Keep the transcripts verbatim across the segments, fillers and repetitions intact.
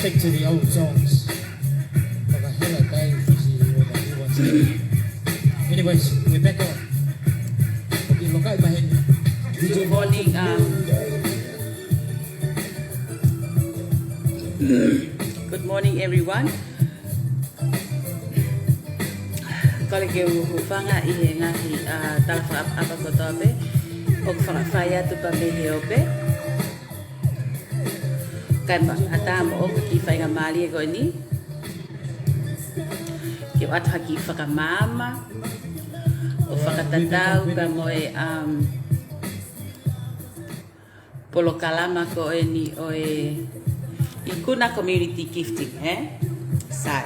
Stick to the old songs. Fakahela tai fisi ua mai ua. Anyways, we're back on. Hoki loka i maheni. Good morning, um, good morning, everyone. Kole ke u hūfanga ʻi he ngaahi, uh, tala fakaʻapaʻapa kotoa pē. ʻOku fakafai atu pē mei he ope. Kae ʻatā moʻoku ki he faingamālie ko eni ke u ʻoatu ha kiʻi fakamaama ʻo fakatatau pea mo e, um, polokalama ko eni ʻo e Ikuna Community Gifting, eh? Sai.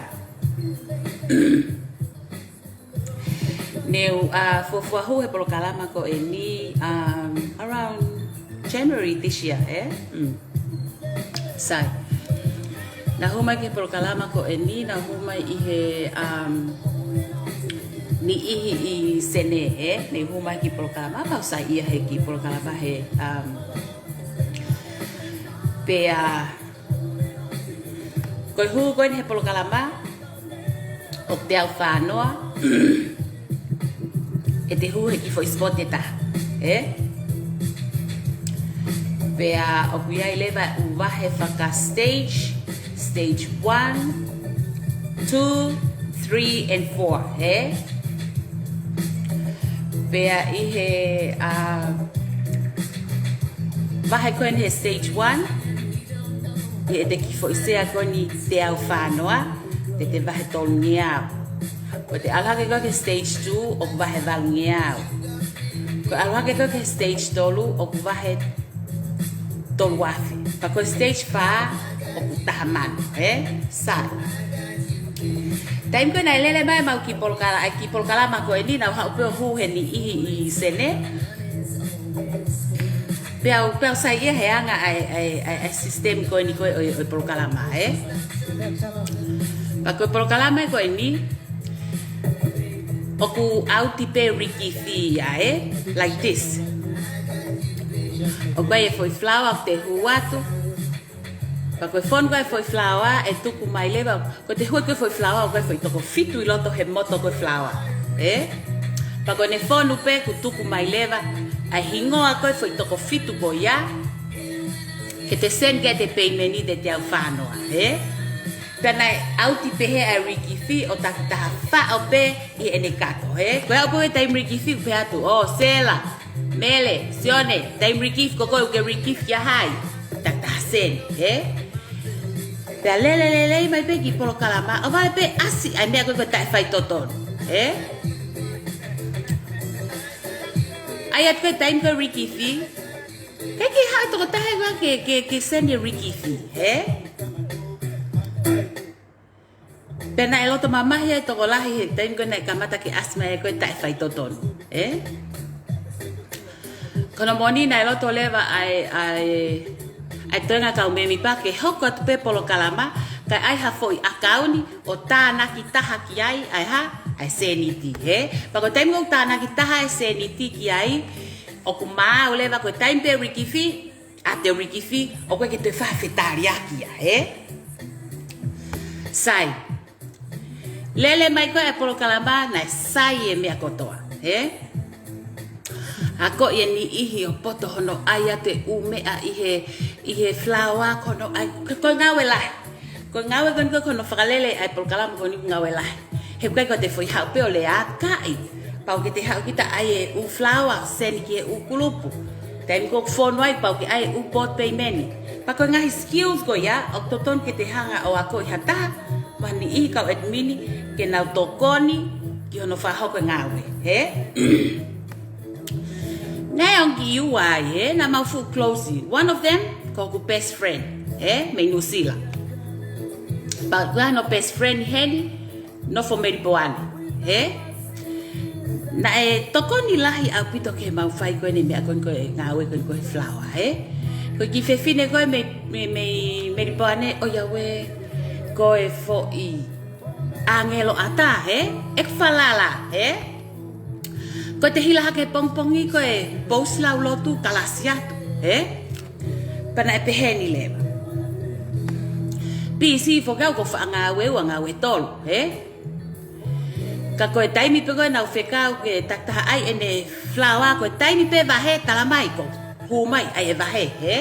Ne u, uh, fuofua hū he polokalama ko eni, um, around January this year, eh? Mm. Sai. Naʻá ku hū mai ki he polokalama ko eni, naʻá ku hū mai ʻi he, um, niʻihi ʻi Senē, eh? Ne u hū mai ki he polokalama, pau sai ia he kiʻi polokalama he, um, pea, ko e hū ko eni he polokalama, ʻoku te aʻu fānoa, ʻe te hū he kiʻi foʻi spot ʻe taha, eh? Pea ʻoku ʻi ai leva ʻū vahe faka-stage, stage one, two, three, and four, eh? Pea ʻi he, uh, vahe ko eni he stage one, ʻi he ʻete kiʻi foʻi sea ko eni te aʻu fānoa, te te vahe tolungeau. Ko ʻete ʻalu hake ko ē ki he stage two, ʻoku vahe valungeau. Ko e ʻalu hake ko ē ki he stage tolu, ʻoku vahe tolu afe. Pea ko e stage fā, ʻoku taha mano, eh? Sai. Taimi ko ē naʻe lele mai ʻemau kiʻi polokala-, ʻa e kiʻi polokalama ko eni, naʻá ku haʻu pē ʻo hū he niʻihi ʻi Senē. Pea u, pea u saiʻia he anga ʻa e, ʻa e, ʻa e, ʻa e system ko eni ko ē ʻo e, ʻo e polokalama, eh? Pea ko e polokalama ko eni, ʻoku ʻauti pē rikifi ia, eh? Like this. ʻOku ʻi ai e foʻi flower ʻoku te hū atu. Pea ko e fonu ko ē foʻi flower ʻe tuku mai leva. Ko ʻete hū atu ko ē foʻi flower, ko e foʻi toko fitu ʻi loto he moto ko ē flower, eh? Pea ko ʻene fonu pē kuo tuku mai leva ʻa e hingoa ko ē foʻi toko fitu ko ia, ke te send ki ai ʻete peimeni te te aʻu fānoa, eh? Pea naʻe ʻauti pehē ʻa e rikifi ʻo takitaha faʻo pē ʻi heʻene kato, eh? Ko e aʻu pē taimi rikifi, pehē atu, ʻo Sela, Mele, Sione, taimi rikifi, ko koe ʻokú ke rikifi kia hai? Takitaha send, eh? Pea lele lelei mai pē kiʻi polokalama, ʻo vale pē ʻasi ʻa e meʻa ko ē ko e taʻefaitotonu, eh? ʻAi atu ko ē taimi ko ē rikifi, ʻikai ke haʻu e tokotaha ko ē ke, ke, ke send e rikifi, eh? Pea naʻe loto mamahi ʻa e tokolahi he taimi ko ē naʻe kamata ke ʻasi mai ai ko ē taʻefaitotonu, eh? Ko hono moʻoni naʻe loto leva ʻa e, ʻa e, ʻa e toenga kau mēmipa ke hoko atu pē polokalama, kae ʻai ha foʻi ʻakauni ʻo tānaki taha ki ai, ʻa e hā, ʻa e sēniti, eh? Pea ko e taimi ʻoku tānaki taha e sēniti ki ai, ʻoku maau leva ko e taimi pē rikifi, ʻa ʻete rikifi, ʻoku ʻikai ke toe fai ha fetaliaki ia, eh? Sai. Lele mai ko ē e polokalama naʻe sai e meʻa kotoa, eh? Akoʻi e niʻihi ʻo poto hono ʻai atu e ʻū meʻa ʻi he, ʻi he flower ko hono ʻai, ko e, ko e ngāue lahi. Ko e ngāue ko eni ko ē ko hono fakalele ʻa e polokalama ko eni ko e ngāue lahi. He ʻoku ʻikai ko ʻete foʻi haʻu pē ʻo lea kae pau ke te haʻu kita ʻai e ʻū flower, send ki he ʻū kulupu. Taimi ko ē ʻoku fonu ai pau ke ʻai e ʻū board payment. Pea ko e ngaahi skills ko ia, ʻoku totonu ke te hanga ʻo akoʻi ha taha, mo ha niʻihi kau admin, ke nau tokoni ki hono fakahoko e ngāue, eh? Naʻe ongo kiʻi ua ai, eh? Naʻa mau fuʻu close. One of them, ko hoku best friend, eh? Mei New Zealand. Pea ko hono best friend heni, nofo Melipoane, eh? Naʻe tokoni lahi ʻaupito ki heʻemau fai ko eni e meʻa ko eni ko e ngāue ko eni ko e flower, eh? Ko e kiʻi fefine ko ē mei, mei, mei Melipoane, ʻoiauē, ko e foʻi ʻāngelo ʻatā, eh? ʻEku falala, eh? Ko ʻete hila hake he pongipongi ko e pousi laulotu kalasi atu, eh? Pea naʻe pehē ni leva. Pisi foki au ko e faʻa ngāue ua, ngāue tolu, hē? Ka ko e taimi pē ko ē naʻa ku fekau ke takitaha ʻai ʻene flour, ko e taimi pē vahe, talamai ʻoku hū mai ʻa e vahe, hē?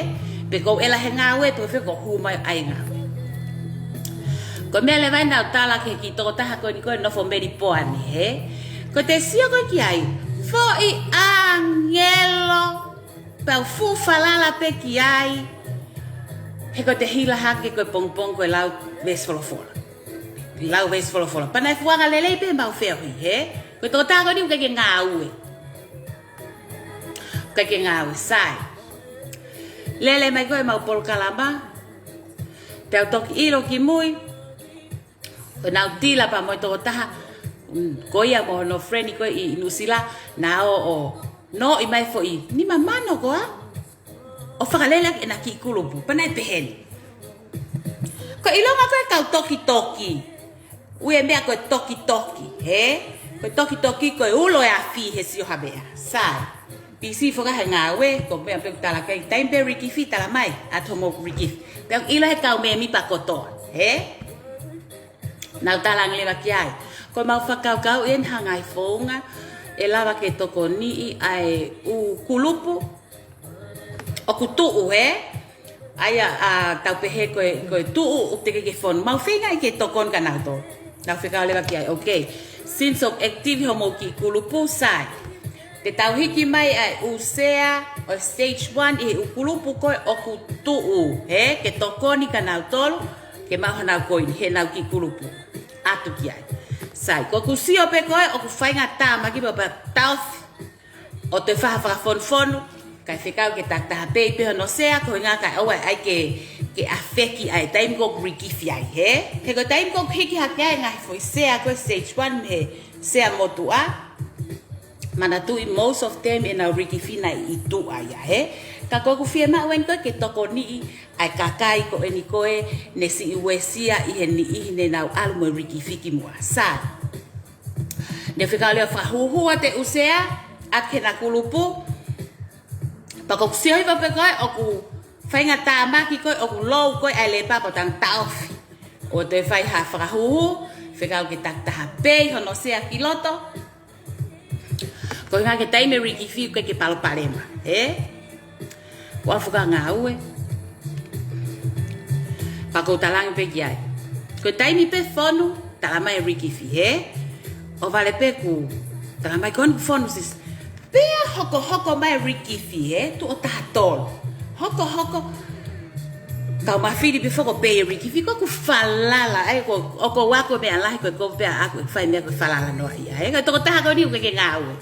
Pe ʻoku ou ʻela he ngāue, pe ʻoku ou fekau ʻoku hū mai ʻa e ngāue. Ko e meʻa leva ia naʻa ku tala ki he kiʻi tokotaha ko eni ko e nofo Melipoane, hē? Ko ʻete sio ko ē ki ai, foʻi ʻāngelo, pea u fuʻu falala pē ki ai, he ko ʻete hila hake ko e pongipongi ko e lau veesi folofola. Lau veesi folofola. Pea naʻe fuʻu angalelei pē ʻemau feohi, hē? Ko e tokotaha ko eni ʻoku ʻikai ke ngāue. ʻIkai ke ngāue, sai. Lele mai ko ē ʻemau polokalama. Pea u toki ʻilo kimui, ko ʻenau tila pea mo e tokotaha, mm, ko ia mo hono friend ko ē ʻi, ʻi Nuʻusila, naʻa nau ō, ō, noaʻi mai foʻi nima mano ko ā, ʻo fakalele ʻaki ʻena kiʻi kulupu, pea naʻe pehē ni. Ko e ʻilonga ko ē kau tokitoki. Ui e meʻa ko e tokitoki, hē? Ko e tokitoki ko e ulo e afi he sio ha meʻa. Sai. Pisi foki he ngāue, ko e meʻa pē ʻoku tala ki ai, taimi pē rikifi talamai, ʻatu hoʻomou rikifi. Pea ʻoku ʻilo he kau mēmipa kotoa, hē? Naʻa ku talaange leva ki ai. Ko ʻemau fakakaukau ʻi he ngaahi founga, ʻe lava ke tokoniʻi ʻa e ʻū kulupu ʻoku tuʻu, hē? ʻA ia, ʻa, tau pehē ko e, ko e tuʻu ʻoku teʻeki ke fonu. Mau feinga ai ke tokoni kia nautolu. Naʻa ku fekau leva ki ai, okay. Since ʻoku active hoʻomou kiʻi kulupu, sai. Te tau hiki mai ʻa e ʻū sea ʻo e stage one ʻi he ʻū kulupu ko ē ʻoku tuʻu, hē, ke tokoni kia nautolu, ke maʻu hanau koini, heʻenau kiʻi kulupu. ʻAtu ki ai. Sai, ko ʻeku sio pē ko ē ʻoku faingatāmaki pea, pea taofi ʻo toe fai ha fakafonufonu, kae fekau ke takitaha pē ʻi pē hono sea, ko e ʻuhinga kae ʻoua ʻe ʻai ke, ke ʻafeki ʻa e taimi ko ē ʻoku rikifi ai, hē? He ko e taimi ko ē ʻoku hiki hake ai e ngaahi foʻi sea ko ē stage one mei he sea motuʻa, manatuʻi most of them ʻenau rikifi naʻe ʻi tuʻa ia, hē? Ka ko ʻeku fiemaʻu eni ko ē ke tokoniʻi ʻa e kakai ko eni ko ē ne siʻi uesia ʻi he niʻihi ne nau ʻalu mo e rikifi kimuʻa. Sai. Ne fekau leva ʻo fakahūhū ʻa e ʻū sea ʻaki ʻena kulupu. Pea ko ʻeku sio hifo pē ko ē ʻoku faingatāmaki ko ē ʻoku lou ko ē ʻa e lepa pea tau taofi. ʻO toe fai ha fakahūhū, fekau ke takitaha pē ʻi hono sea ki loto. Ko e ʻuhinga ko e taimi rikifi ʻoku ʻikai ke palopalema, hē? Ko e fuʻu ngāue. Pea ʻoku ou talaange pē ki ai. Ko e taimi pē fonu, talamai e rikifi, hē? ʻO vale pē kuo talamai ko eni kuo fonu, sis. Pea hokohoko mai e rikifi, hē? Tuʻo taha tolu. Hokohoko. Kau mafili pē foki ʻo pei e rikifi, ko ʻeku falala, ʻa ia ko, ʻoku ou ako meʻa lahi ko ē, ko e pea ʻaku ʻeku fai meʻa ko e falala noa ia, hē? Ko e tokotaha ko eni ʻoku ʻikai ke ngāue.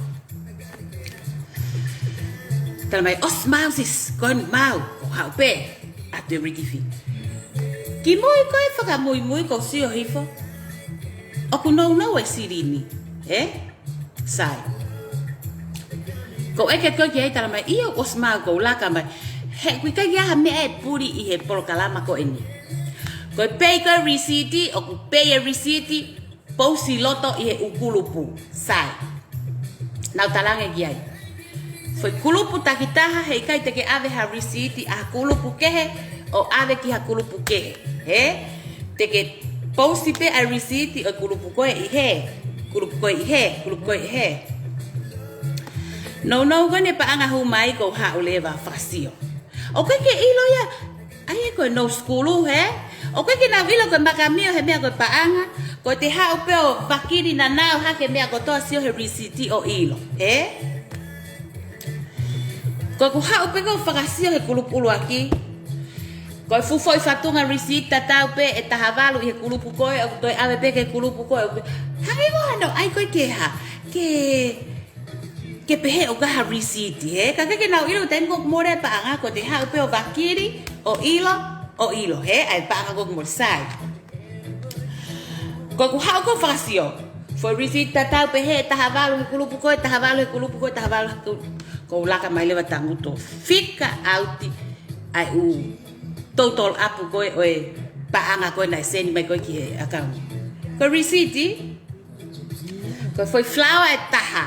Talamai, ʻosi maʻu sis, ko eni maʻu, ko e haʻu pē ʻa e rikifi. Kimui ko ē fakamuimui ʻoku ou sio hifo, ʻoku nounou e silini, hē? Sai. Ko e ʻeke ko ē ki ai, talamai, ʻio, ʻosi maʻu, ko u laka mai. He ʻoku ʻikai ke ʻi ai ha meʻa ʻe puli ʻi he polokalama ko eni. Ko e pei ko ē risiti, ʻoku pei e risiti, pousi loto ʻi he ʻū kulupu, sai. Naʻa ku talaange ki ai. Foʻi kulupu takitaha, heʻikai te ke ʻave ha risiti ʻa ha kulupu kehe ʻo ʻave ki ha kulupu kehe, hē? Te ke pousi pē ʻa e risiti ʻo e kulupu ko ē ʻi hē, kulupu ko ē ʻi hē, kulupu ko ē ʻi hē. Nounou ko eni e paʻanga hū mai, ko u haʻu leva ʻo fakasio. ʻOku ʻikai ke ʻilo ia, ʻa ia ko e nou sukulu, hē? ʻOku ʻikai ke nau ʻilo ko e makamio he meʻa ko e paʻanga, ko ʻete haʻu pē ʻo vakili naʻa nau hake meʻa kotoa, sio he risiti ʻo ʻilo, hē? Ko ʻeku haʻu pē ko ē ʻo fakasio he kulupu ʻuluaki. Ko e fuʻu foʻi fatunga risiti tatau pē ʻe taha valu ʻi he kulupu ko ē, ʻoku toe ʻave pē ki he kulupu ko ē, ʻoku hangē ko hano ʻai ko ē ke ha, ke ke pehē ʻoku ʻi ai ha risiti, hē? Ka ʻoku ʻikai ke nau ʻilo taimi ko ē ʻoku mole e paʻanga, ko ʻete haʻu pē ʻo vakili, ʻo ʻilo, ʻo ʻilo, hē? ʻA e paʻanga ko ē ʻoku mole, sai. Ko ʻeku haʻu ko ē ʻo fakasio. Foʻi risiti tatau pē he taha valu he kulupu ko ē, taha valu he kulupu ko ē, taha valu he kulupu. Ko u laka mai leva tangutu ʻo fika ʻauti ʻa e ʻū total up ko ē ʻo e paʻanga ko ē naʻe send mai ko ē ki he account. Ko e risiti, ko e foʻi flour ʻe taha.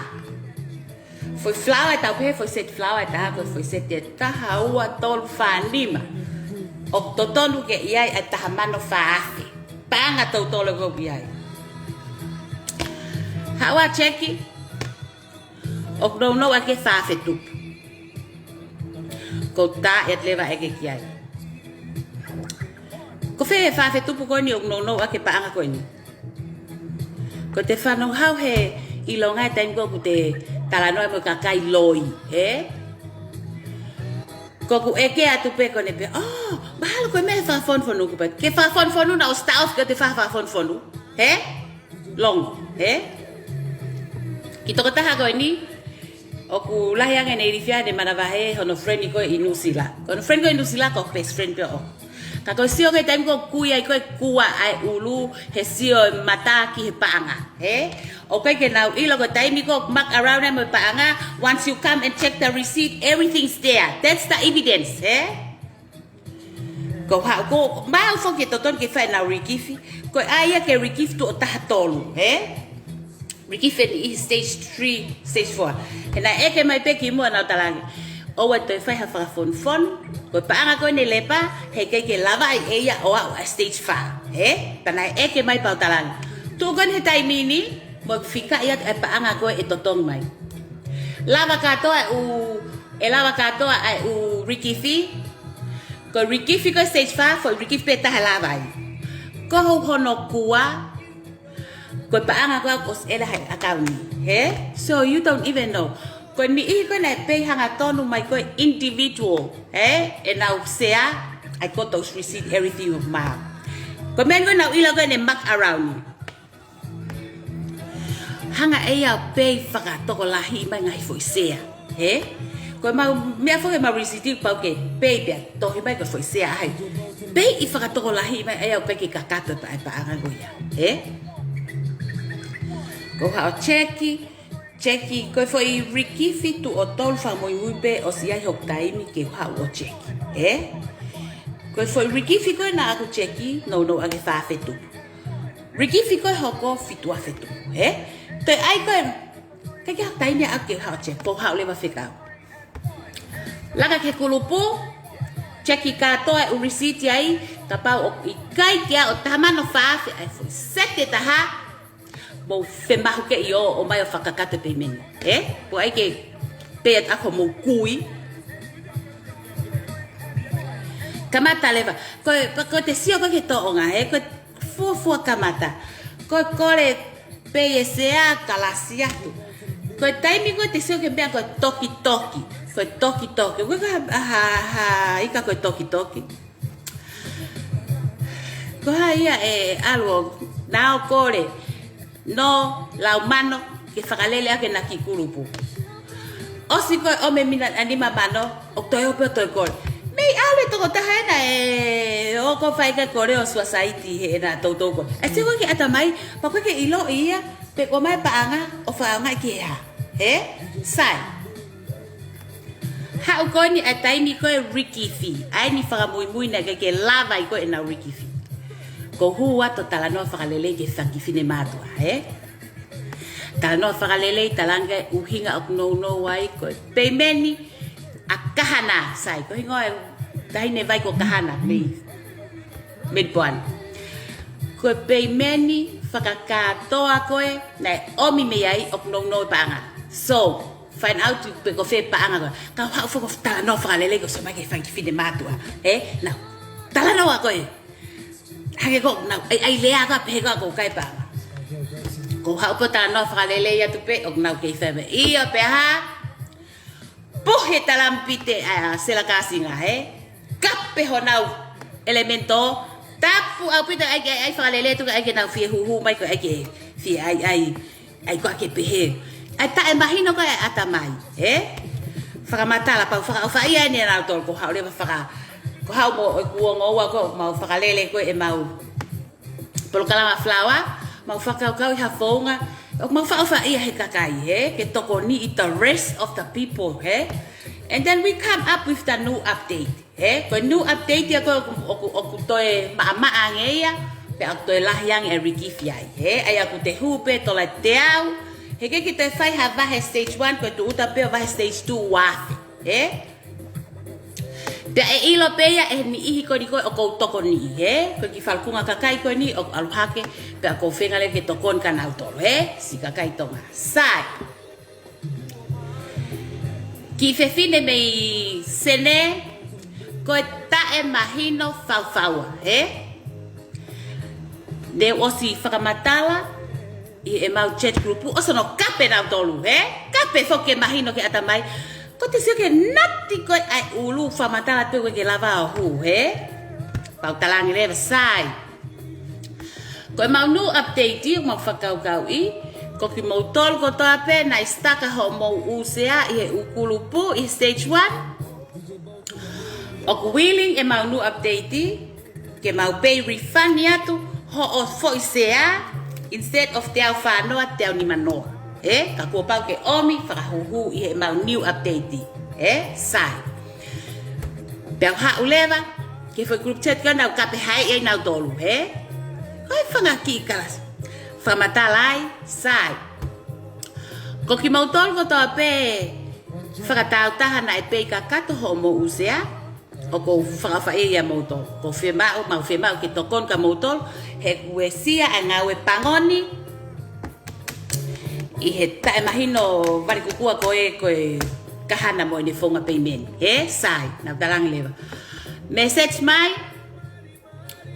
Foʻi flour ʻe, tau pehē foʻi seti flour ʻe taha, ko e foʻi seti ʻe taha, ua, tolu, fā, nima. ʻOku totonu ke ʻi ai ʻa e taha mano fā afe. Paʻanga totonu ʻoku ʻi ai. Haʻu ʻo checki. ʻOku nounou ʻa e fā afe tupu. Ko e tā ʻe leva ʻeke ki ai. Ko fē fā afe tupu ko eni ʻoku nounou ʻa e paʻanga ko eni. Ko te fanongo hau he ʻilonga e taimi ko ē ʻoku te talanoa mo e kakai loi, ē? Ko ʻeku ʻeke atu pē ko eni pē, oh, mahalo ko e meʻa fakafonufonu kuo pau ke fakafonufonu na ʻo start off ke te fakafonufonu, hē? Longo, hē? Ki he tokotaha ko eni, ʻoku lahi ange ʻene ilifia ʻene manavahē hono friend ko ē ʻi Nuʻusila. Ko hono friend ko ē ʻi Nuʻusila ko e best friend pē ʻoʻoku. Ka ko e sio ko ē taimi ko ē ʻoku kui ai ko ē kua ʻa e ʻulu, he sio e mata ki he paʻanga, hē? ʻOku ʻikai ke nau ʻilo ko e taimi ko ē ʻoku muck around ai mo e paʻanga, once you come and check the receipt, everything's there. That's the evidence, hē? Ko e haʻu ko ē, maʻu foki e totonu ke fai ʻenau rikifi, ko e ʻai ia ke rikifi tuʻo taha tolu, hē? Rikifi eni ʻi stage three, stage four. He naʻe ʻeke mai pē kimuʻa naʻá ku talaange, ʻoua ʻe toe fai ha fakafonufonu, ko e paʻanga ko eni ʻe lepa, he ʻikai ke lava ai ʻe ia ʻo aʻu ʻa stage five, hē? Pea naʻe ʻeke mai pea u talaange, tuʻu ko eni he taimi ni, mo fikaʻi atu e paʻanga ko ē ʻe totongi mai. Lava kātoa ʻa e ʻū, ʻe lava kātoa ʻa e ʻū rikifi, ko e rikifi ko ē stage five, foʻi rikifi pē taha lava ai. Ko hono kua, ko e paʻanga ko ē ʻosi ʻi he ʻakauni, hē? So you don't even know. Ko e niʻihi ko ē naʻe pei hangatonu mai ko ē individual, hē? ʻEnau sea, I got those receipt, everything of mine. Ko e meʻa ko ē naʻá ku ʻilo ko ē naʻe muck around. Hanga ʻe ia ʻo pei fakatokolahi mai ngaahi foʻi sea, hē? Ko ʻemau meʻa foki ʻemau risiti pau ke pei pea tohi mai ko e foʻi sea ai. Pei ʻi fakatokolahi mai ʻa ia ʻoku ʻikai ke kakato e pa-, e paʻanga ko ia, hē? Ko e haʻu ʻo checki, checki, ko e foʻi rikifi tuʻo tolu fakamuimui pē ʻosi ʻi ai hoku taimi ke u haʻu ʻo checki, hē? Ko e foʻi rikifi ko ē naʻá ku checki, nounou ʻa e fā afe tupu. Rikifi ko ē hoko fitu afe tupu, hē? Toe ʻai ko ē, ʻikai ke ʻi ai ha taimi ʻaʻaku ke haʻu ʻo checki, ko e haʻu leva ʻo fekau. Laka ki he kulupu, checki kātoa e ʻū risiti ai, kapau ʻoku ʻikai ke aʻu ʻa e taha mano fā afe ʻa e foʻi seti ʻe taha, mou femahu ke ʻio, ʻomai ʻo fakakakato e peimeni, hē? Ko e ʻai ke pei atu ʻa hoʻomou kui. Kamata leva. Ko e, ko e te sio ko ē ki he tōʻonga, hē? Ko e fuofua kamata. Ko e kole pei e sea kalasi atu. Ko e taimi ko ē te sio ki he meʻa ko e tokitoki. Ko e tokitoki. Ko e ha, ha, ha, ika ko e tokitoki. Ko hai ia ʻe ʻalu ʻo nau kole, nō lau mano ke fakalele ʻaki ʻena kiʻi kulupu. ʻOsi ko ē ʻo e miniti ʻe nima mano, ʻo toe ō pē ʻo toe kole. Mei ʻalu e tokotaha ena ʻe ō ko ē fai e kole ʻo suasaiti heʻena toutou kole. ʻE sio ko ē ki he ʻatamai, pea ʻoku ʻikai ke ʻiloʻi ia, pe ko e ʻomai e paʻanga ʻo fakaʻaongaʻi ki he hā. Hē? Sai. Haʻu ko eni ʻa e taimi ko ē rikifi, ʻa eni fakamuimui naʻe ʻikai ke lava ai ko ē ʻenau rikifi. Ko e hū atu ʻo talanoa fakalelei ki he fanga kiʻi fefine mātuʻa, hē? Talanoa fakalelei, talaange ʻuhinga ʻoku nounou ai ko e peimeni ʻa Kahana, sai, ko e hingoa e taʻahine vai ko Kahana, mei Melbourne. Ko e peimeni fakakātoa ko ē naʻe ʻomi mei ai ʻoku nounou e paʻanga. So, find out pe ko fē paʻanga ko ē. Kau haʻu foki ʻo talanoa fakalelei ko e sio mai ki he fanga kiʻi fefine mātuʻa. Hē? Nau talanoa ko ē. Hangē ko ē nau ʻai, ʻai lea ko ē pehē ko ē ʻoku ʻikai paʻanga. Ko e haʻu ko ē ʻo talanoa fakalelei atu pē ʻoku nau kei fai mai. ʻIo pē hā? Puhi e talāmipite ʻa e sela kāsinga, hē? Kape honau elemento. Tapu ʻaupito ʻa e, ʻa e, ʻa e fakalelei atu ʻa e ke nau fie huhu mai ko ē ʻa e ke fie ʻai, ʻai, ʻai ko ē ke pehē. ʻA e taʻemahino ko ē ʻa e ʻatamai, hē? Fakamatala pau fakaʻofaʻia eni ʻa nautolu ko e haʻu leva faka, ko e haʻu mo e kuonga ua ko ē ʻoku mau fakalele ko ē ʻemau polokalama Flower, mau fakakaukau ʻi ha founga, ʻoku mau fakaʻofaʻia he kakai, hē, ke tokoniʻi the rest of the people, hē. And then we come up with the new update, hē. Ko e new update ia ko ē ʻoku, ʻoku, ʻoku toe maʻamaʻa ange ia, pea ʻoku toe lahi ange e rikifi ai, hē. ʻA ia ʻoku te hū pē tola ʻe teau, he ʻikai ke toe fai ha vahe stage one, ko e tūʻuta pē ʻo vahe stage two ʻe ua afe, hē. Pea ʻe ʻilo pē ia ʻe he niʻihi ko eni ko ē ʻoku ou tokoniʻi, hē? Ko e kiʻi falukunga kakai ko eni ʻoku ʻalu hake, pea ʻoku ou feinga leva ke tokoni kia nautolu, hē? Siʻi kakai Tonga. Sai. Kiʻi fefine mei Senē, ko e taʻemahino faufaua, hē? Ne u ʻosi fakamatala ʻi heʻemau chat group, ʻosi hono kape nautolu, hē? Kape foki ke mahino ki he ʻatamai. Ko te sio ke nati ko ē ʻa e ʻulu, fakamatala pē ko ē ke lava ʻo hū, hē? Pea u talaange leva, sai. Ko ʻemau new update, ʻoku mau fakakaukauʻi, ko kimoutolu kotoa pē naʻe stuck hoʻomou ʻū sea ʻi he ʻū kulupu ʻi he stage one, ʻoku willing ʻemau new update ke mau pay refund atu hoʻo foʻi sea, instead of teau fā noa, teau nima noa. Hē? Ka kuo pau ke ʻomi fakahuhu ʻi heʻemau new update. Hē? Sai. Pea u haʻu leva ki he foʻi group chat ko ē naʻa ku kape hake ai nautolu, hē? Ko e fanga kiʻi kalasi fakamatala ai, sai. Ko kimoutolu kotoa pē fakatāutaha naʻe pay kakato hoʻomou ʻū sea, ʻoku ou fakaʻofaʻia ʻia moutolu. ʻOku ou fiemaʻu, mau fiemaʻu ke tokoni kia moutolu, he kuo uesia ʻa e ngāue pango ni ʻi he taʻemahino vale kukua ko ē ko e Kahana mo ʻene founga payment. Hē, sai, naʻa ku talaange leva. Message mai,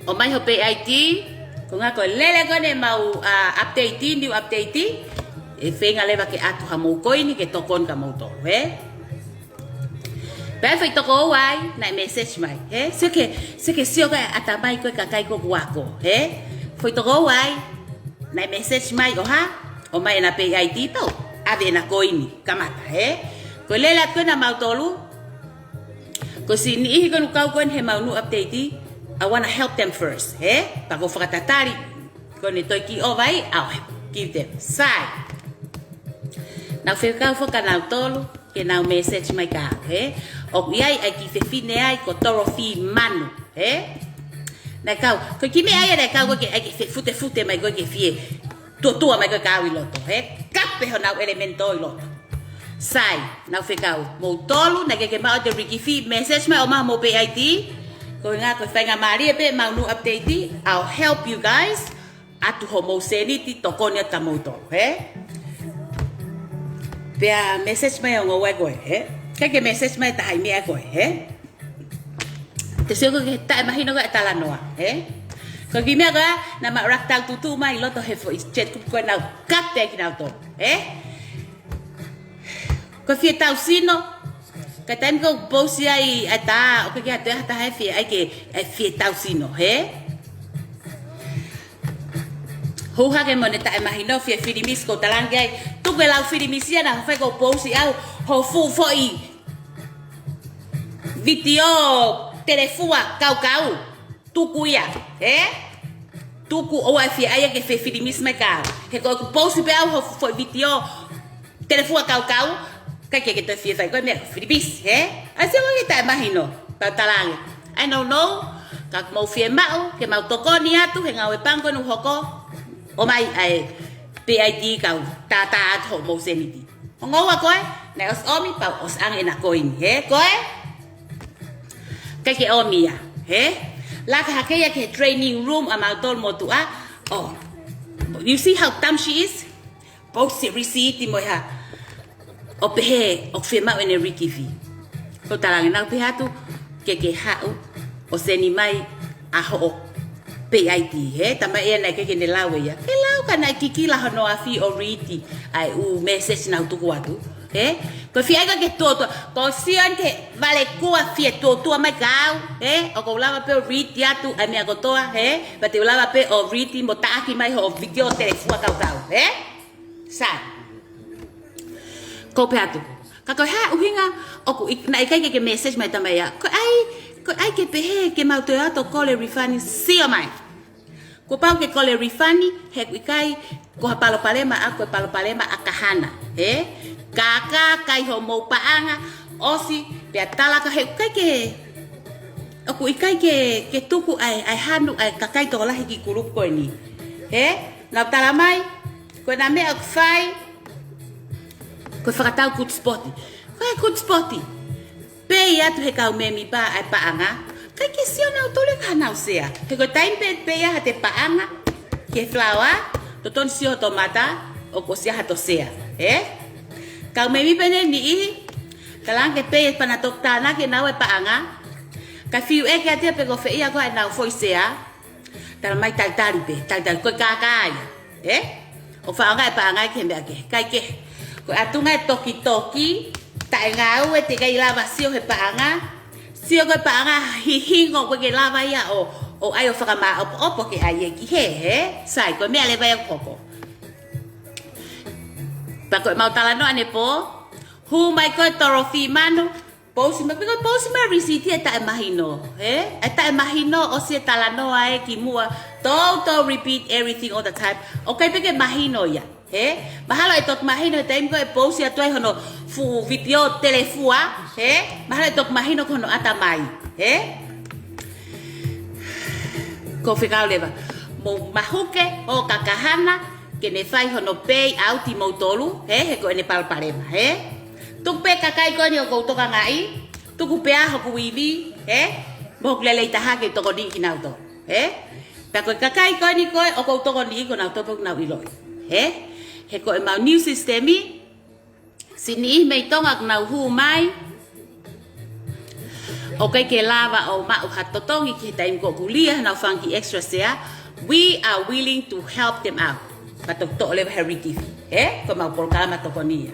ʻomai ho pay I D, ko e ʻuhinga ko e lele ko eni ʻemau, ah, update, new update, ʻe feinga leva ke ʻatu hamou koini ke tokoni kia moutolu, hē? Pea foʻi toko ua ai, naʻe message mai, hē? Sio ke, sio ke sio ki he ʻatamai ko ē ʻa e kakai ko ē ʻoku ako, hē? Foʻi toko ua ai, naʻe message mai ʻo hā, ʻomai ʻena pay I D pea u ʻave ʻena koini, kamata, hē? Ko e lele atu ko ē ʻa mautolu, ko e siʻi niʻihi ko ē ʻoku kau ko ē heʻemau new update, I wanna help them first, hē? Pea ʻoku ou fakatatali, ko ʻene toe kiʻi ʻova ai, I'll give them. Sai. Naʻa ku fekau foki kia nautolu ke nau message mai kia au, hē? ʻOku ʻi ai ʻa e kiʻi fefine ai ko Dorothy Manu, hē? Naʻe kau, ko e kiʻi meʻa ia naʻe kau ko ē ke, ʻai ke fefutefute mai ko ē ke fie tuʻotuʻo mai ko ē kia au ʻi loto, hē? Kape honau elemento ʻi loto. Sai, naʻa ku fekau, moutolu naʻe ʻikai ke maʻu ʻete rikifi, message mai ʻomai homou pay I D, ko e ʻuhinga ko e faingamālie pē ʻemau new update, I'll help you guys, ʻatu homou sēniti tokoni atu kia moutolu, hē? Pea message mai ʻo ngoue ko ē, hē? ʻIkai ke message mai taha ʻi meʻa ko ē, hē? Te sio ko ē ki he taʻemahino ko ē ʻa e talanoa, hē? Ko e kiʻi meʻa ko ē, naʻa mau ʻuluaki tau tuʻutuʻu mai ʻi loto he foʻi chat group ko ē naʻa ku kape ai kinautolu, hē? Ko e fie tau sino, ka taimi ko ē ʻoku post ai ʻa e tā, ʻoku ʻikai ke ʻi ai ha taha ʻe fie, ʻai ke, ʻe fie tau sino, hē? Hū hake mo ʻene taʻemahino fie filimisi, ʻoku ou talaange ai, tuku e lau filimisi ia naʻa ku fai, ko ʻeku post ʻe au ho fuʻu foʻi vitiō telefua kaukau. Tuku ia, hē? Tuku, ʻoua ʻe fie ʻai ia ke fie filimisi mai kia au. He ko ʻeku post pē au ho foʻi vitiō telefua kaukau, ʻikai ke ke toe fie fai ko e meʻa filimisi, hē? ʻAi sio ko ē ki he taʻemahino, pea u talaange, ʻai nounou, ka ʻoku mou fiemaʻu ke mau tokoni atu he ngāue pango ʻoku hoko, ʻomai ʻa e pay I D kae tātā atu hoʻomou sēniti. Ongo ua ko ē, naʻe ʻosi ʻomi, pea u ʻosi ʻange ʻena koini, hē, ko ē? ʻIkai ke ʻomi ia, hē? Laka hake ia ki he training room ʻa mautolu motuʻa. Oh, you see how dumb she is? Post e receipt mo e hā. ʻO pehē, ʻoku fiemaʻu ʻene rikifi. ʻOku ou talaange, naʻa ku pehē atu, ke ke haʻu ʻo send mai ʻa hoʻo pay I D, hē? Talamai ʻe ia naʻe ʻikai ke ne lau ʻe ia. Ke lau ka naʻe kikila hono afi ʻo read ʻa e ʻū message naʻa ku tuku atu, hē? Ko e fie ʻai ko ē ke tuʻotuʻa, ko e sio eni ki he vale kua fie tuʻotuʻa mai kia au, hē? ʻOku ou lava pē ʻo read atu ʻa e meʻa kotoa, hē? Pea te u lava pē ʻo read mo taʻaki mai hoʻo vitiō telefua kaukau, hē? Sai. ʻOku ou pehē atu, ka ko e hā e ʻuhinga ʻoku ʻi-, naʻe ʻikai ke ke message mai, talamai ʻe ia, ko e ʻai, ko e ʻai ke pehē ke mau toe ʻalu ʻo kole refund, sio mai. Kuo pau ke kole refund, he ʻoku ʻikai ko ha palopalema ʻaʻaku, ko e palopalema ʻa Kahana, hē? Kākā, kai hoʻomou paʻanga, ʻosi, pea tala ka he ʻoku ʻikai ke, ʻoku ʻikai ke, ke tuku ʻa e, ʻa e hanu ʻa e kakai tokolahi ki he kulupu ko eni. Hē? Naʻa ku talamai, ko ʻena meʻa ʻoku fai, ko e fakatau good spot. Ko e good spot. pei atu he kau mēmipa ʻa e paʻanga, ʻikai ke sio nautolu ia ki haʻanau sea. He ko e taimi pē pei ʻa haʻate paʻanga ki he flower, totonu sio hoto mata, ʻoku ʻosi ʻa hato sea, ē? Kau mēmipa ʻeni ʻe niʻihi, ka langa ke pei ʻe pana toki tānaki ʻe naua e paʻanga, ka fiu ʻeke atu ia pe ko fē ia ko ē ʻenau foʻi sea, tala mai talitali pē, talitali ko e kākā ia, ē? ʻOku faʻa ʻaonga e paʻanga ia ki he meʻa kehe, ʻikai ke. Ko e ʻatunga e tokitoki, taʻe ngāue, teʻeki ai lava sio he paʻanga, sio ko e paʻanga hihingo ʻoku ʻikai ke lava ia ʻo, ʻo ʻai ʻo fakamāʻopoʻopo ke ʻai ia ki hē, ē? Sai, ko e meʻa leva ia ʻoku hoko. Pea ko ʻemau talanoa ʻanepō, hū mai ko ē Torofi Manu, pousi mai, ko e pousi mai risiti ʻe taʻemahino, ē? ʻE taʻemahino ʻosi e talanoa ē kimuʻa, don't, don't repeat everything all the time. ʻOku ʻikai pē ke mahino ia, ē? Mahalo ʻe toki mahino he taimi ko ē ʻe pousi atu ai hono fuʻu vitiō telefua, ē? Mahalo ʻe toki mahino ko hono ʻatamai, ē? Ko e fekau leva, mou mahuke ʻo kakahanga ke ne fai hono pei ʻalu kimoutolu, ē? He ko ʻene palopalema, ē? Tuku pē kakai ko eni ʻoku ou tokangaʻi, tuku pē ā hoku ivi, ē? Mo hoku lelei taha ke tokoniʻi kinautolu, ē? Pea ko e kakai ko eni ko ē ʻoku ou tokoniʻi ko nautolu pē ʻoku nau ʻiloʻi, ē? He ko ʻemau new system ē, siʻi niʻihi mei Tonga ʻoku nau hū mai, ʻoku ʻikai ke lava ʻo maʻu ha totongi ki he taimi ko ē ʻoku lī ai hanau fanga kiʻi extra sea, we are willing to help them out. Pea toki toʻo leva he rikifi, ē? Ko ʻemau polokalama tokoni ia.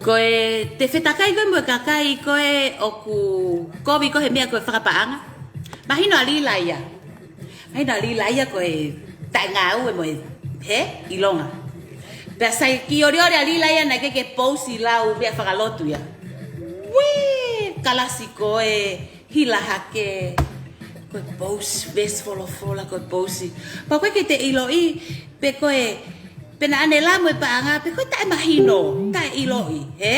Ko ʻete fetakai ko ē mo e kakai ko ē ʻoku kovi ko ē he meʻa ko ē fakapaʻanga, mahino ʻa Lila ia. Mahino ʻa Lila ia ko e taʻengāue mo e, hē, ʻilonga. Pea sai kiʻi olioli ʻa Lila ia naʻe ʻikai ke pousi lau meʻa fakalotu ia. Uē, kalasi ko ē, hila hake, ko e pousi, veesi folofola, ko e pousi. Pea ʻoku ʻikai ke te ʻiloʻi pe ko e, pe naʻa ne lau mo e paʻanga, pe ko e taʻemahino, taʻeʻiloʻi, ē?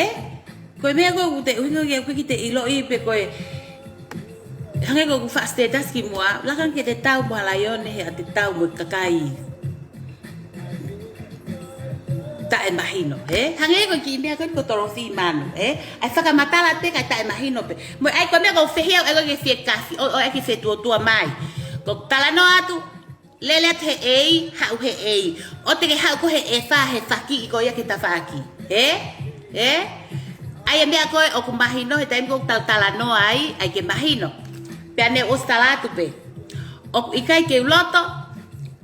Ko e meʻa ko ē ʻoku te ʻuhinga ki ai ʻoku ʻikai ke te ʻiloʻi pe ko e, hangē ko ʻeku faʻa status kimuʻa, laka ange ke te tau mo Laione he ʻa te tau mo e kakai taʻemahino, ē? Hangē ko e kiʻi meʻa ko eni ko Torofi Manu, ē? ʻAi fakamatala pē kae taʻemahino pē. Mo e ʻai ko e meʻa ko e fehiʻa, ʻai ko e ke fiekafi, ʻo, ʻo ʻai ke fetuotua mai. Ko e talanoa atu, lele atu he ʻEiki, haʻu he ʻEiki. ʻOua te ke haʻu ko ē he ʻefa, he fakiʻi ko ia ki he tafaʻaki. Ē? Ē? ʻAi e meʻa ko ē ʻoku mahino, he taimi ko ē ʻoku tau talanoa ai, ʻai ke mahino. Pea ne u ʻosi tala atu pē. ʻOku ʻikai ke u loto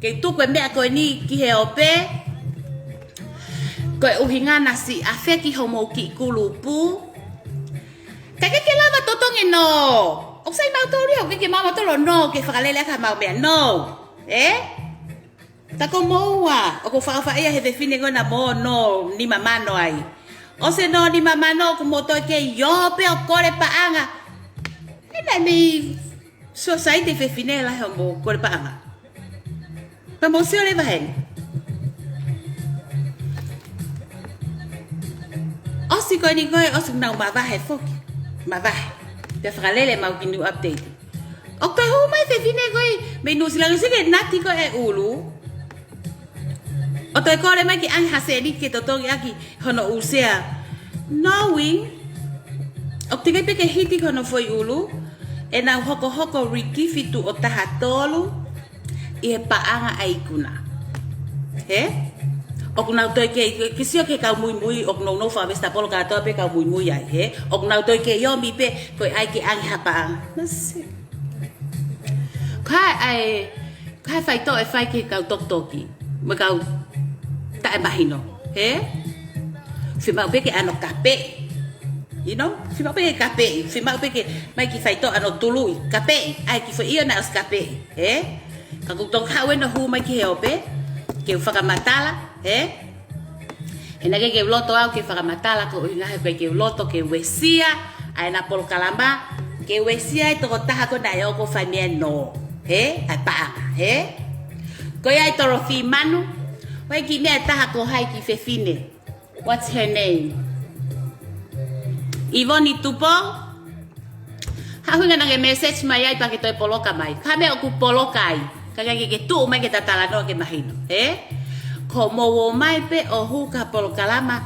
ke u tuku e meʻa ko eni ki he ope, koeʻuhi naʻa siʻi ʻafeki homou kiʻi kulupu. Ka ʻikai ke lava totongi nō. ʻOku sai mautolu ia, ʻoku ʻikai ke mautolu nō ke fakalele ʻaki haʻamau meʻa nō. Ē? Ka ko moua, ʻoku ou faʻofaʻia he fefine ko ena mo nō nima mano ai. ʻOsi e nō nima mano, ʻoku mou toe kei ō pē ʻo kole paʻanga. He naʻe mei sio sai te fefine lahi hoʻomou kole paʻanga. Pea mou sio leva heni. ʻOsi ko eni ko ē, ʻosi nau mavahe foki. Mavahe. Pea fakalele ʻemau kiʻi new update. ʻOku toe hū mai fefine ko ē mei Nuʻusila, sio ki he nati ko ē ʻulu. ʻO toe kole mai ke ʻange ha sēniti ke totongi ʻaki hono ʻū sea. Knowing, ʻoku teʻeki pē ke hiti ki hono foʻi ʻulu, ʻenau hokohoko rikifi tuʻo taha tolu ʻi he paʻanga ʻa e ikuna. Hē? ʻOku nau toe kei, ke sio ki he kau muimui, ʻoku nounou fakavesitapolo kātoa pē kau muimui ai, hē? ʻOku nau toe kei ō mai pē, ko e ʻai ke ʻange ha paʻanga. Masi. Ko e hā e, ko e hā e faitoʻo ʻe fai ki he kau tokitoki, mo e kau taʻemahino, hē? Fiemaʻu pē ke ʻano kapeʻi. You know? Fiemaʻu pē ke kapeʻi. Fiemaʻu pē ke ʻomai kiʻi faitoʻo ʻano tuluʻi. Kapeʻi. ʻAi kiʻi foʻi ʻio naʻe ʻosi kapeʻi. Hē? Ka ʻoku ou toki haʻu eni ʻo hū mai ki he ope, ke u fakamatala, hē? He naʻe ʻikai ke u loto au ke fakamatala koeʻuhi he ʻikai ke u loto ke uesia ʻa ʻena polokalama, ke uesia e tokotaha ko ē naʻe ō ʻo fai meʻa nō, hē? ʻA e paʻanga, hē? Ko ia ʻa Torofi Manu, ʻoku ʻi ai e kiʻi meʻa ʻe taha ko hai kiʻi fefine. What's her name? Ivoni Tupou? Haʻu ʻuhinga naʻa ke message mai ai pea ke toe poloka mai. Ko e hā e meʻa ʻoku poloka ai? Ka ʻikai ke ke tuʻu mai ke ta talanoa ke mahino, ē? Ko hoʻomou ō mai pē ʻo hū ki ha polokalama,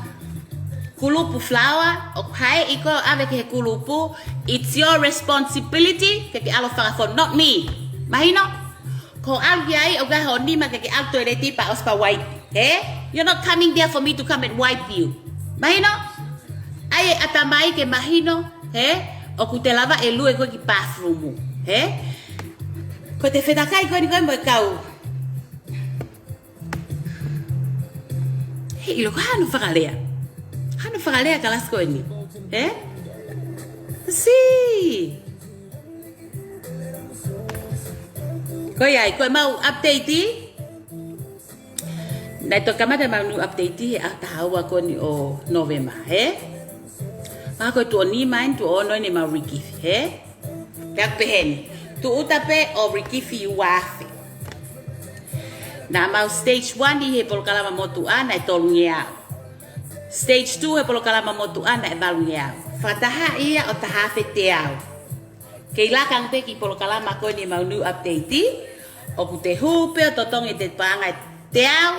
kulupu flower, ʻoku haʻi koe ʻo ʻave ki he kulupu, it's your responsibility ke ke ʻalu ʻo fakafonu, not me. Mahino? Ko e ʻalu ki ai ʻoku ʻi ai hoʻo nima ke ke ʻalu toileti pea ʻosi pea wipe, hē? You're not coming there for me to come and wipe you. Mahino? ʻAi e ʻatamai ke mahino, hē? ʻOku te lava ʻe lue koe ki bathroom, hē? Ko e fetakai ko eni ko ē mo e kau. Hē, ʻilo ko hano fakalea. Hano fakalea kalasi ko eni. Hē? Sī. Ko ia ai, ko ʻemau update. Naʻe toki kamata ʻemau new update he ʻaho taha ua ko eni ʻo November, hē? Pea ko e tuʻo nima eni, tuʻo ono eni ʻemau regift, hē? Pea ʻoku pehē ni, tūʻuta pē ʻo regift ua afe. Naʻa mau stage one ʻi he polokalama motuʻa naʻe tolungeau. Stage two he polokalama motuʻa naʻe valungeau. Fakataha ia ʻo taha afe teau. Kei laka ange pē ki he polokalama ko eni ʻemau new update, ʻoku te hū pē ʻo totongi ʻete paʻanga ʻe teau.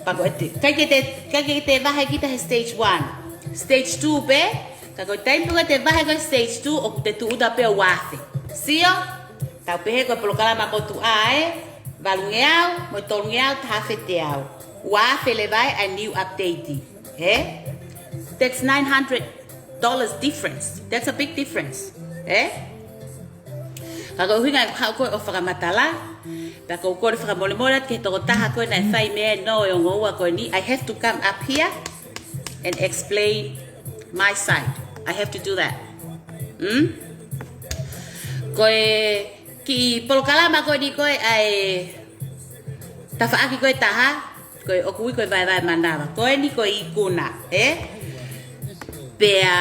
Pea ko ʻete, ʻikai ke te, ʻikai ke te vahe kita he stage one. Stage two pē, ka ko e taimi pē ko ē te vahe ko ē stage two, ʻoku te tūʻuta pē ua afe. Sio? Tau pehē ko e polokalama motuʻa ē, valungeau, mo e tolungeau, taha afe teau. Ua afe leva ʻa e new update. Hē? That's nine hundred dollars difference. That's a big difference. Hē? Ka ko e ʻuhinga ʻeku haʻu ko ē ʻo fakamatala, pea ʻoku ou kole fakamolemole atu ki he tokotaha ko ē naʻe fai meʻa ʻi he ongo ua ko eni. I have to come up here and explain my side. I have to do that. Hmm? Ko e kiʻi polokalama ko eni ko ē ʻa e tafaʻaki ko ē ʻe taha, ko e ʻoku ui ko e vaevae manava. Ko eni ko e ikuna, hē? Pea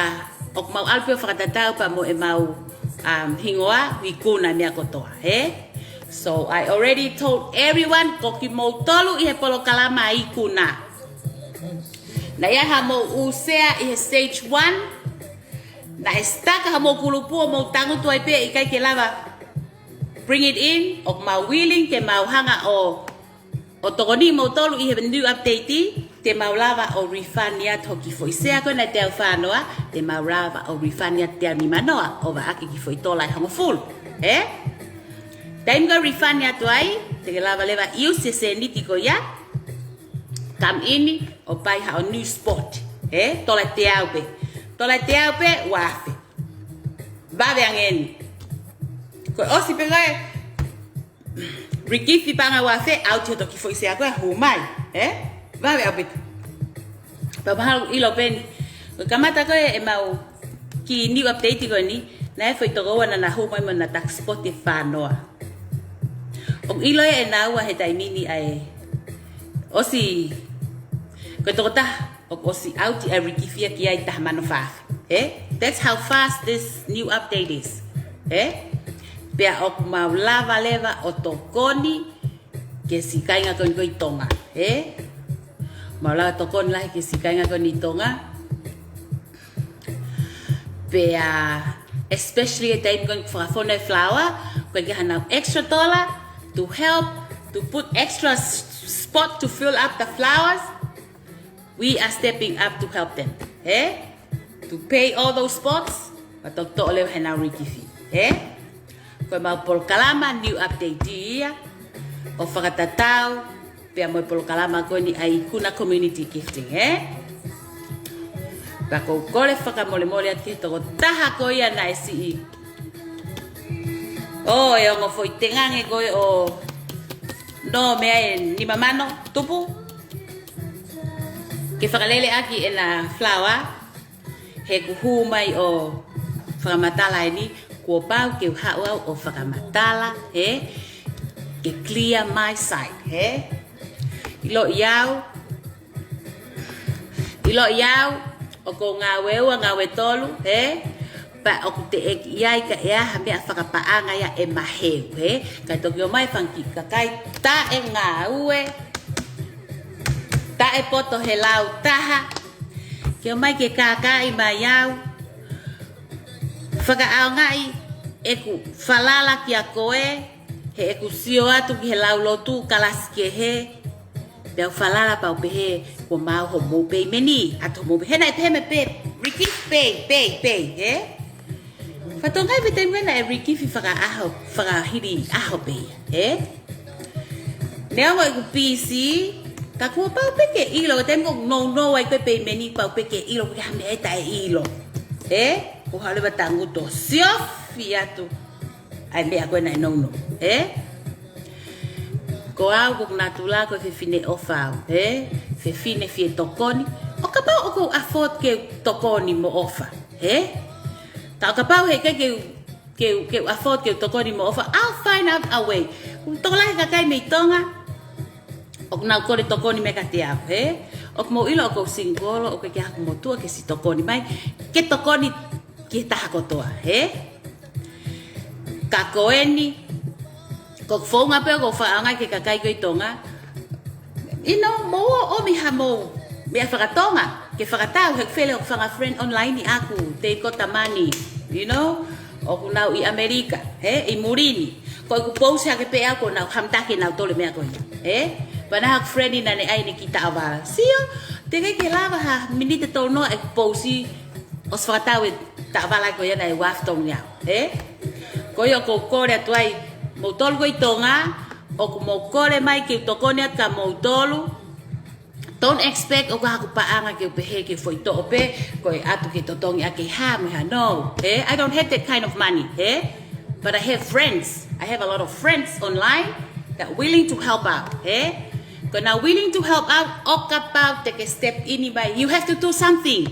ʻoku mau ʻalu pē ʻo fakatatau pea mo ʻemau, um, hingoa, ikuna meʻa kotoa, hē? So I already told everyone, ko kimoutolu ʻi he polokalama ikuna. Naʻe ʻi ai haʻamou ʻū sea ʻi he stage one. Naʻe stuck haʻamou kulupu ʻo mou tangutu ai pē ʻikai ke lava bring it in, ʻoku mau willing ke mau hanga ʻo ʻo tokoni moutolu ʻi he new update, te mau lava ʻo refund atu hoʻo kiʻi foʻi sea ko ē naʻe teau fā noa, te mau lava ʻo refund atu teau nima noa, ʻo vaʻaki kiʻi foʻi tola ʻe hongofulu. Hē? Taimi ko ē refund atu ai, te ke lava leva ʻo use e sēniti ko ia, come in, ʻo pai haʻo new spot. Hē? Tola ʻe teau pē. Tola ʻe teau pē, ua afe. Vave ange eni. Ko e ʻosi pē ko ē regift paʻanga ua afe, ʻauti hoto kiʻi foʻi sea ko ē, hū mai, hē? Vave ʻaupito. Pea mahalo ʻilo pē eni. Ko e kamata ko ē ʻemau kiʻi new update ko eni, naʻe foʻi toko ua naʻa na hū mai mo na tax spot ʻe fā noa. ʻOku ʻilo ʻe naua he taimi ni ʻa e ʻosi, ko e tokotaha ʻoku ʻosi ʻauti ʻa e regift ia ki ai taha mano fā afe. Hē? That's how fast this new update is. Hē? Pea ʻoku mau lava leva ʻo tokoni ki he siʻi kāinga ko eni ko ē ʻi Tonga. Hē? Mau lava tokoni lahi ki he siʻi kāinga ko eni ʻi Tonga. Pea, especially he taimi ko eni ʻoku fakafonu e flower, ʻoku ʻikai ke ʻi ai hanau extra tola to help to put extra s-, spot to fill up the flowers. We are stepping up to help them, hē? To pay all those spots, pea toki toʻo leva heʻenau regift, hē? Ko ʻemau polokalama new update ia, ʻo fakatatau pea mo e polokalama ko eni ʻa e ikuna community gifting, hē? Pea ʻoku ou kole fakamolemole atu ki he tokotaha ko ia naʻe siʻi ʻo e ongo foʻi tenga ange ko ē ʻo nō meʻa ʻe nima mano tupu ke fakalele ʻaki ʻena flower, he ʻoku hū mai ʻo fakamatala eni, kuo pau ke u haʻu au ʻo fakamatala, hē? Ke clear my side, hē? ʻIloʻi au, ʻiloʻi au, ʻoku ou ngāue ua, ngāue tolu, hē? Pea ʻoku teʻeki ai ke ʻi ai ha meʻa fakapaʻanga ia ʻe maheu, hē? Kae toki ō mai e fanga kiʻi kakai taʻe ngāue, taʻe poto he lau taha, ke ō mai ke kākaaʻi mai au, fakaʻaongaʻi ʻeku falala kia koe, he ʻeku sio atu ki he lau lotu kalasi kehe, Pea u falala pea u pehē, kuo maau hoʻomou peimeni, ʻatu hoʻomou pē. He naʻe pehē mai pē, Rikifi pē, pē, pē, ē? Fatongia pē taimi naʻe Rikifi fakaʻaho, fakahili ʻaho pē ia, ē? Neongo ʻeku busy, ka kuo pau pē ke ʻilo, taimi ʻoku nounou ai ko e peimeni pau pē ke ʻilo, ko e hā e meʻa ʻe taʻeʻilo, ē? Ko e hā leva tangutu ʻo siofi atu ʻa e meʻa ko ē naʻe nounou, ē? Ko au ko hoku natula ko e fefine ʻofa au, ē? Fefine fie tokoni. ʻO kapau ʻoku ou afford ke u tokoni mo ʻofa, ē? Ka ʻo kapau heʻikai ke u, ke u, ke u afford ke u tokoni mo ʻofa, I'll find out a way. ʻOku tokolahi e kakai mei Tonga ʻoku nau kole tokoni mai kiate au, ē? ʻOku mou ʻilo ʻoku ou single, ʻoku ʻikai ke ʻi ai haku motuʻa ke siʻi tokoni mai, ke tokoni ki he taha kotoa, ē? Ka ko eni, ko e founga pē ʻoku ou fakaʻaongaʻi ki he kakai ko ē ʻi Tonga. You know, mou ō ʻomi haʻamou meʻa fakatonga ke fakatau, he ʻoku fele hoku fanga friend online ʻaʻaku, Teiko Tamani, you know, ʻoku nau ʻi ʻAmelika, ē, ʻi muli ni. Ko ʻeku pousi hake pē au kuo nau hamtaki ʻenautolu e meʻa ko ia, ē? Pea naʻe ʻi ai haku friend naʻá ne ʻai ʻene kiʻi taʻovala. Sio, teʻeki ke lava ha miniti ʻe tolu noa ʻeku pousi ʻosi fakatau e taʻovala ko ia naʻe ua afe tolu ngeau, ē? Ko ia ʻoku ou kole atu ai, moutolu ko ē ʻi Tonga ʻoku mou kole mai ke u tokoni atu kia moutolu. Don't expect ʻoku ʻi ai haku paʻanga ke u pehē ke foʻi toʻo pē, ko e ʻatu ke totongi ʻaki ha meʻa, no, ē? I don't have that kind of money, ē? But I have friends. I have a lot of friends online that willing to help out, ē? Ko ʻenau willing to help out, ʻo kapau te ke step in mai, you have to do something.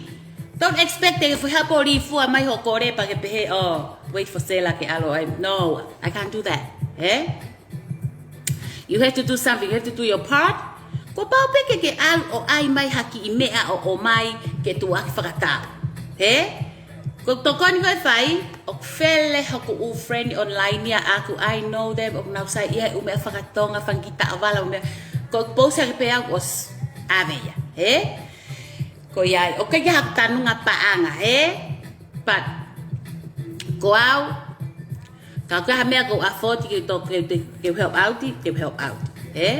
Don't expect te ke foʻi hā pōlifua mai hoʻo kole pea ke pehē, oh, wait for Sela ke ʻalu ai. No, I can't do that, ē? You have to do something. You have to do your part. Kuo pau pē ke ke ʻalu ʻo ʻai mai ha kiʻi meʻa ʻo ʻomai ke tuʻuaki fakatau, ē? Ko e tokoni ko ē ʻe fai, ʻoku fele hoku ʻū friend online ia ʻaʻaku, I know them, ʻoku nau saiʻia he ʻū meʻa fakatonga, fanga kiʻi taʻovala, ʻū meʻa. Ko ʻeku pousi hake pē au ʻosi ʻave ia, ē? Ko ia ai, ʻoku ʻikai ke ʻi ai haku tanunga paʻanga, ē? But ko au, ka ʻoku ʻi ai ha meʻa ʻoku ou afford ke u to-, ke, ke, ke u help out, ke u help out, ē?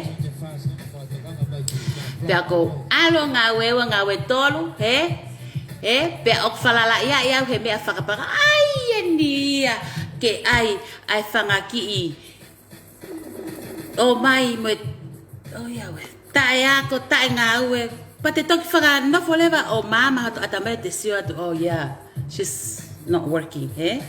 Pea ʻoku ou ʻalu ʻo ngāue ua, ngāue tolu, ē? Ē? Pea ʻoku falalaʻiaʻi au he meʻa fakapanga, ʻai eni ia, ke ʻai, ʻai fanga kiʻi ō mai mo e, ʻo ia ʻoua, taʻeako, taʻengāue, pea te toki fakanofo leva ʻo maama hoto ʻatamai te sio atu, oh yeah, she's not working, ē?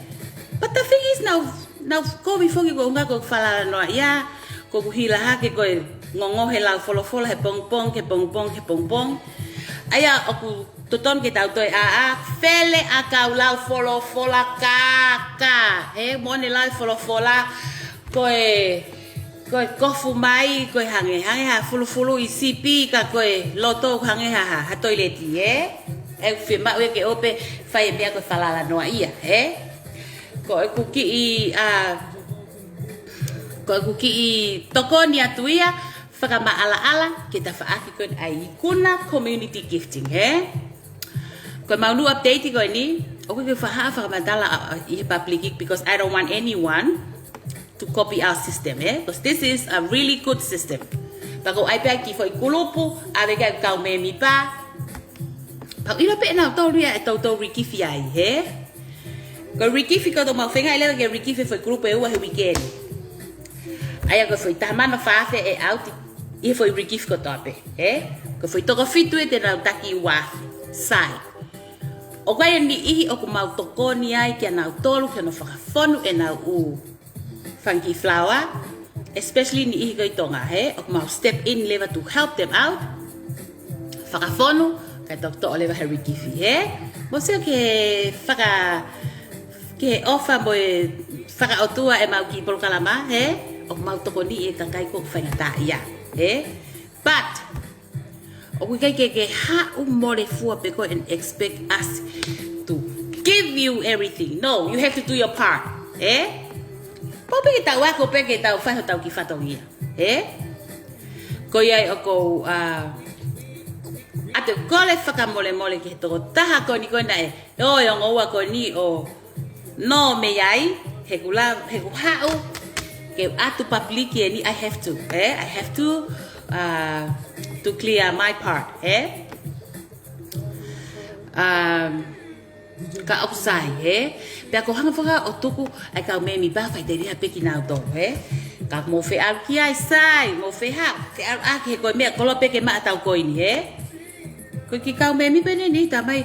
But the thing is, naʻá ku, naʻá ku kovi foki ko e ʻuhinga ko ʻeku falala noaʻia, ko ʻeku hila hake ko e ngongohe lau folofola he pongipongi, he pongipongi, he pongipongi. ʻA ia ʻoku totonu ke tau toe ʻā, ʻā, fele ʻa e kau lau folofola kākā, ē, mo ʻene lau folofola, ko e, ko e kofu mai, ko e hangē, hangē ha fulufuluʻi sipi, ka ko e loto hangē ha, ha, ha toileti, ē? ʻE fiemaʻu ia ke ʻoua pē fai e meʻa ko e falala noaʻia, ē? Ko ʻeku kiʻi, ʻa, ko ʻeku kiʻi tokoni atu ia, fakamaʻalaʻala ki he tafaʻaki ko eni ʻa e ikuna community gifting, ē? Ko ʻemau new update ko eni, ʻoku ʻikai ke u faʻa fakamatala, ʻa, ʻa, ʻi he public, because I don't want anyone to copy our system, ē? 'Cause this is a really good system. Pea ʻoku ou ʻai pē ʻa e kiʻi foʻi kulupu, ʻave ki ai e kau mēmipa, pea ʻoku ʻilo pē ʻe nautolu ia ʻe toutou Rikifi ai, ē? Ko e Rikifi ko ē ʻoku mau feinga ai leva ke Rikifi e foʻi kulupu ʻe ua he uike ni. ʻA ia ko e foʻi taha mano fā afe ʻe ʻauti ʻi he foʻi Rikifi kotoa pē, ē? Ko e foʻi toko fitu ia te nau taki ua afe, sai. ʻOku ʻi ai e niʻihi ʻoku mau tokoni ai kia nautolu ke nau fakafonu ʻenau ʻū fanga kiʻi flower, especially niʻihi ko ē ʻi Tonga, ē? ʻOku mau step in leva to help them out. Fakafonu, kae toki toʻo leva he Rikifi, ē? Mou sio ki he faka-, ki he ʻofa mo e fakaʻotua ʻemau kiʻi polokalama, ē? ʻOku mau tokoniʻi e kakai ʻoku faingataʻaʻia, ē? But ʻoku ʻikai ke ke haʻu mole fua pē koe and expect us to give you everything. No, you have to do your part, ē? Pau pē ke tau ako pē ke tau fai hotau kiʻi fatongia, ē? Ko ia ai ʻoku ou, ʻa, ʻoatu e kole fakamolemole ki he tokotaha ko eni ko ē naʻe ō e ongo ua ko eni ʻo nō mei ai, he ʻoku la-, he ʻoku haʻu ke u ʻatu public eni, I have to, ē? I have to, uh, to clear my part, ē? Um, ka ʻoku sai, ē? Pea ko e hanga faka ʻo tuku ʻa e kau mēmipa faʻiteliha pē kinautolu, ē? Ka mou feʻalu ki ai, sai, mou feha, feʻaluʻaki he ko e meʻa kolope ke maʻa ʻetau koini, ē? Ko e kiʻi kau mēmipa eni, tā mai,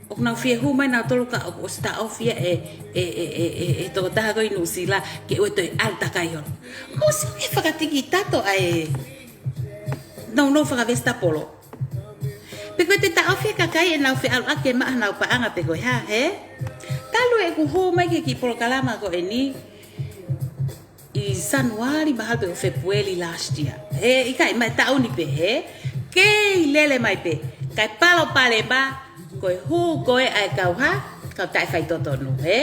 ʻoku nau fie hū mai nautolu ka ʻoku ʻosi taʻofi ia ʻe, ʻe, ʻe, ʻe, ʻe, ʻe he tokotaha ko ē ʻi Nuʻusila ke ʻoua toe ʻalu takai holo. Mou sio ki he fakatikitato ʻa e nounou fakavesitapolo. Pe ko e te taʻofi e kakai ʻenau feʻaluʻaki ke maʻa honau paʻanga pe ko e hā, ē? Talu ʻeku hū mai ki he kiʻi polokalama ko eni ʻi Sānuali mahalo pe ko Fēpueli last year. Ē, ʻikai, mai taʻu ni pē, ē? Kei lele mai pē. Kae palopalema, ko e hū ko ē ʻa e kau hā, kau taʻefaitotonu, ē?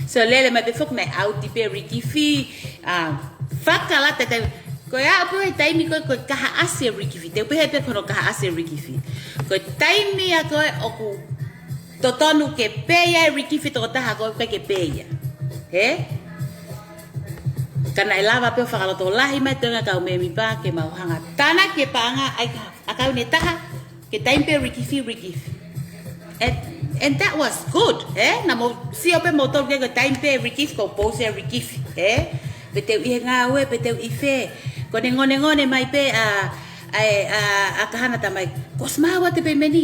So lele mai pē foki naʻe ʻauti pē rikifi, ā, fakalata taimi. Ko e aʻu pē he taimi ko ē, ko e kahaʻasi e rikifi. Te u pehē pē ko hono kahaʻasi e rikifi. Ko e taimi ia ko ē ʻoku totonu ke pē ia e rikifi tokotaha ko ē ʻikai ke pē ia. Ē? Ka naʻe lava pē ʻo fakalotolahi mai toenga kau mēmipa ke mau hanga tānaki e paʻanga ʻa e ʻakau ne taha, ke taimi pē rikifi, rikifi. And, and that was good, ē? Naʻa mou sio pē moutolu ke ko e taimi pē rikifi, ko e pō se rikifi, ē? Pe te u ʻi he ngāue, pe te u ʻi fē. Ko ʻene ngonengone mai pē ʻa, ʻa, ʻa, ʻa Kahana tamai, ko e smart ʻa e payment ni.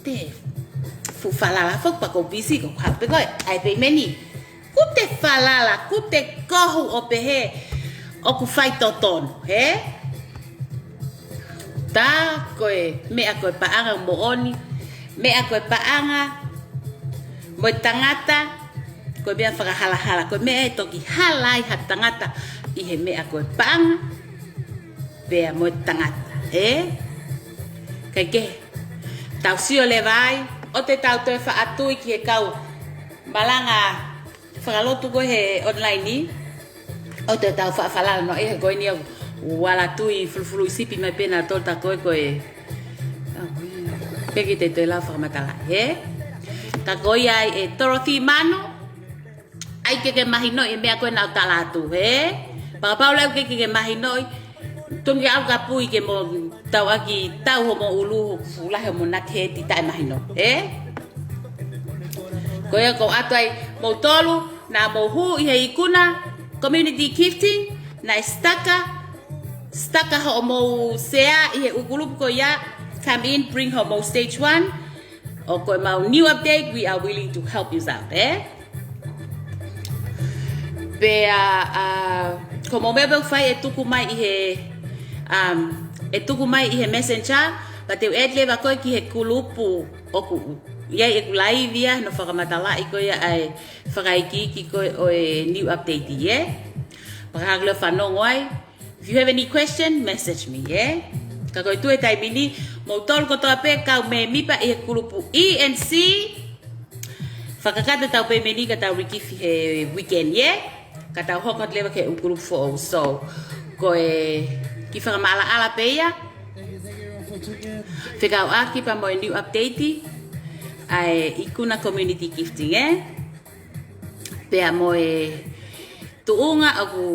Te fuʻu falala foki pea ko e pisi ko e hā pē ko ē, ʻa e payment ni. Kuo te falala, kuo te kohu ʻo pehē ʻoku faitotonu, ē? Tā ko e meʻa ko e paʻanga moʻoni, meʻa ko e paʻanga mo e tangata, ko e meʻa fakahalahala, ko e meʻa ʻe toki hala ai ha tangata ʻi he meʻa ko e paʻanga pea mo e tangata, ē? Kae kehe, tau sio leva ai, ʻoua te tau toe faʻa tui ki he kau malanga fakalotu ko ē he online ni, ʻoua te tau faʻa falala noaʻia he ko eni ʻoku ala tui fulufuluʻi sipi mai pē nautolu tā ko ē ko e, pea ʻikai te u toe lau fakamatala, ē? Tā ko ia ai ʻe Dorothy Manu, ʻai ke ke mahinoʻi e meʻa ko ē naʻa ku tala atu, ē? Fakapapau leva ke ke mahinoʻi, tonu ke ʻalu ka pui ke mo tau ʻaki tau hoʻomo ʻulu, fuʻu lahi hoʻomo nati he ʻikai te ke mahino, ē? Ko ia ʻoku ou ʻoatu ai moutolu, naʻa mou hū ʻi he ikuna, community gifting, naʻe stuck ʻa, stuck ʻa hoʻomou sea ʻi he ʻū kulupu ko ia, come in, bring hoʻomou stage one, ʻo ko ʻemau new update, we are willing to help you out, ē? Pea, ā, ko hoʻomou meʻa pē ʻoku fai ʻe tuku mai ʻi he, um, ʻe tuku mai ʻi he Messenger, pea te u add leva koe ki he kulupu ʻoku ʻi ai ʻeku laivi ia, hono fakamatalaʻi ko ia ʻa e fakaikiiki ko ē ʻo e new update, ē? Pea ka ke lava fanongo ai, if you have any question, message me, ē? Ka ko e tuʻu he taimi ni, moutolu kotoa pē kau mēmipa ʻi he kulupu E N C, fakakakato ʻetau payment ni ka tau rikifi he weekend, ē? Ka tau hoko atu leva ki he ʻū kulupu foʻou. So, ko e kiʻi fakamaʻalaʻala pē ia, fekauʻaki pea mo e new update ʻa e ikuna community gifting, ē? Pea mo e tuʻunga ʻoku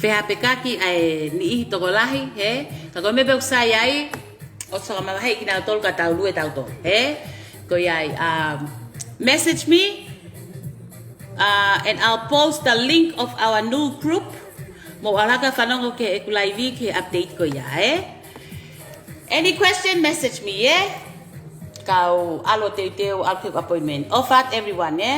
fehāpekaki ai e niʻihi tokolahi, ē? Ka ko e meʻa pē ʻoku sai ai, ʻosi fakamavaheʻi kinautolu ka tau lue tautolu, ē? Ko ia ai, um, message me, uh, and I'll post the link of our new group. Mou ʻalu hake ʻo fanongo ki heʻeku laivi ki he update ko ia, ē? Any question, message me, ē? Kau ʻalu ʻo teuteu, ʻalu ki heʻeku appointment. ʻOfa atu everyone, ē?